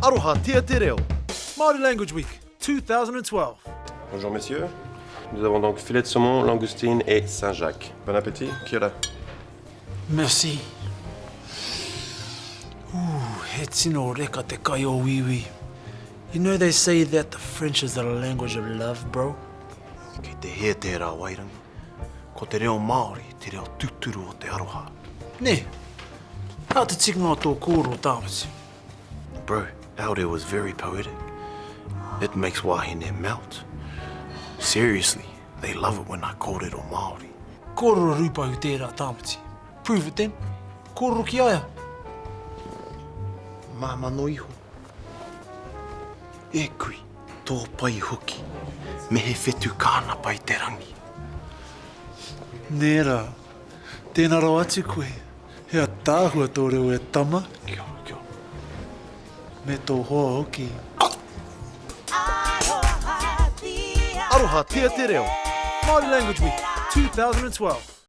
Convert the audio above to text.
Aroha tia te reo. Māori Language Week 2012. Bonjour messieurs. Nous avons donc filet de saumon, langoustine et Saint-Jacques. Bon appétit, kia ora. Merci. Ooh, he tino reka te kai o Wīwī. You know they say that the French is the language of love, bro? Kei te hē tērā wairangi. Ko te reo Māori te reo tūturu o te aroha. Nē. Nā te tikanga o tō kōrero, Tāmati. Bro, our reo is very poetic. It makes wāhine melt. Seriously, they love it when I kōrero Māori. Kōrero rūpahu tērā, Tāmati. Prove it then. Kōrero ki a ia. Māmā noa iho. E kui, tō pai hoki, me he whetu kānapa i te rangi. Nē rā. Tēnā rawa atu koe. He ataahua tō reo e tama. Kia ora, kia ora. Me tō hoa hoki. Aroha tia te reo. Māori Language Week 2012.